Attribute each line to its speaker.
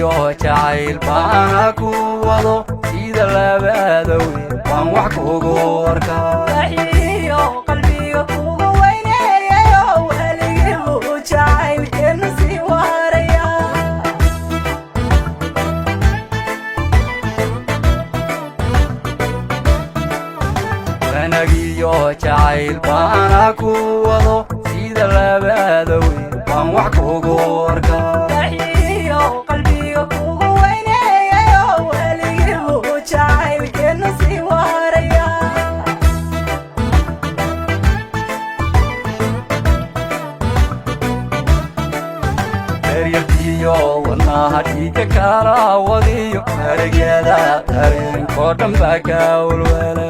Speaker 1: Wanagiyo jacayl baana ku wado, sida labaada weyn baan wax kugu arkaa.
Speaker 2: Waxiyo qalbiga kugu weyneeyayo, weligii buu jacaylkeenu sii waaraya.
Speaker 1: Wanagiyo jacayl baana ku wado, sida labaada weyn baan wax kugu arkaa.
Speaker 2: Waxiyo qalbiga kugu weyneeyayo, weligii buu jacaylkeenu sii waaraya.
Speaker 1: Eryartiyo wadnaha dhiigga kala wadiyo, maragyada dareenkoo dhan baa ka welwela.